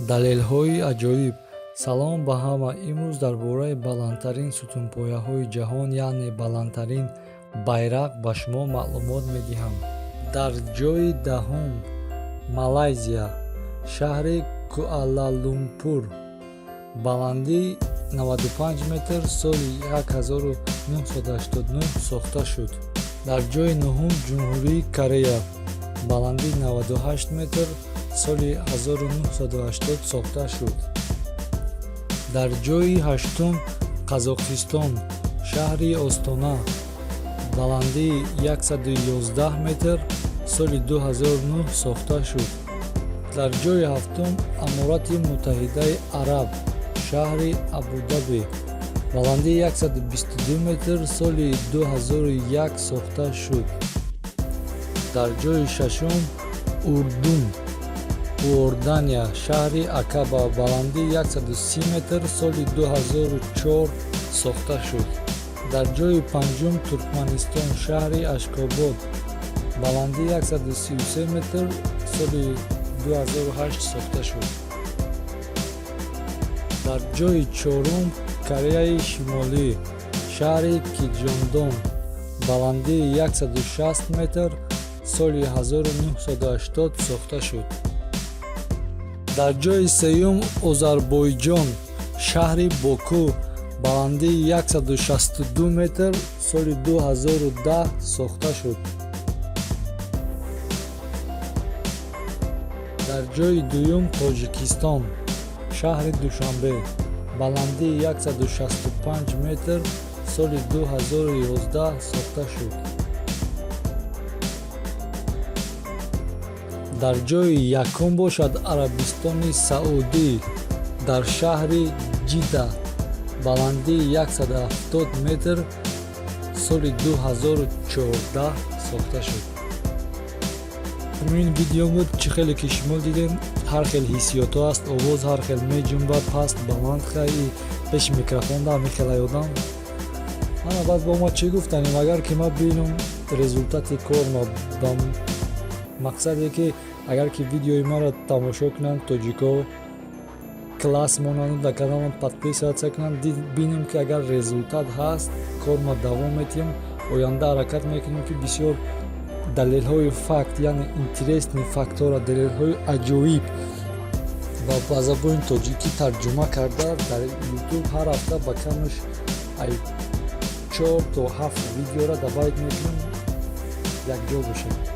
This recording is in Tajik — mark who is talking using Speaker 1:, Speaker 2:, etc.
Speaker 1: Далелҳои аҷоиб. Салом ба ҳама. Имрӯз дар бораи баландтарин сутунпояҳои ҷаҳон, яъне баландтарин байрақ, ба шумо маълумот медиҳам. Дар ҷойи даҳум Малайзия, шаҳри Куалалумпур, баландии 95 метр, соли 1989 сохта шуд. Дар ҷойи нуҳум Ҷумҳурии Корея, баландии 98 метр, соли 1980 сохта шуд. Дар ҷойи ҳаштум Қазоқистон, шаҳри Остона, баландии 111 метр, соли 2009 сохта шуд. Дар ҷойи ҳафтум Аморати Муттаҳидаи Араб, шаҳри Абудаби, баландии 122 метр, соли 2001 сохта шуд. Дар ҷойи шашум Урдун, Иордания, шаҳри Акаба, баландии 130 метр, соли 2004 сохта шуд. Дар ҷойи панҷум Туркманистон, шаҳри Ашкобод, баландии 133 метр, соли 2008 сохта шуд. Дар ҷойи чорум Кореяи Шимолӣ, шаҳри Киджондон, баландии 160 метр, соли 1980 сохта шуд. Дар ҷойи сеюм Озарбойҷон, шаҳри Боку, баландии 162 метр, соли 2010 сохта шуд. Дар ҷойи дуюм Тоҷикистон, шаҳри Душанбе, баландии 165 метр, соли 2011 сохта шуд. Дар ҷойи якум бошад Арабистони Саудӣ, дар шаҳри Ҷидда, баландии 170 метр, соли 2014 сохта шуд. Ин видео буд. Чӣ хеле ки шумо дидем, ҳар хел ҳиссиётҳо аст, овоз ҳар хел меҷунбад, паст, баланд. Хай, пеши микрофон да ҳамин хелай одам. Ана баъд бо ма чӣ гуфтанем? Агар ки ман бинам результати корма, ба мақсаде ки агар ки видеои маро тамошо кунанд тоҷико, класс монанд, дар каналам подписаться кунанд, бинем ки агар результат ҳаст, корма давом метиҳем. Оянда ҳаракат мекунем, ки бисёр далелҳои факт, яъне интересный фактҳоро, далелҳои аҷоиб ва ба забони тоҷикӣ тарҷума карда, дар Ютуб ҳар ҳафта ба камаш ай 4 то 7 видеора добавить мекунем. Якҷо бошем.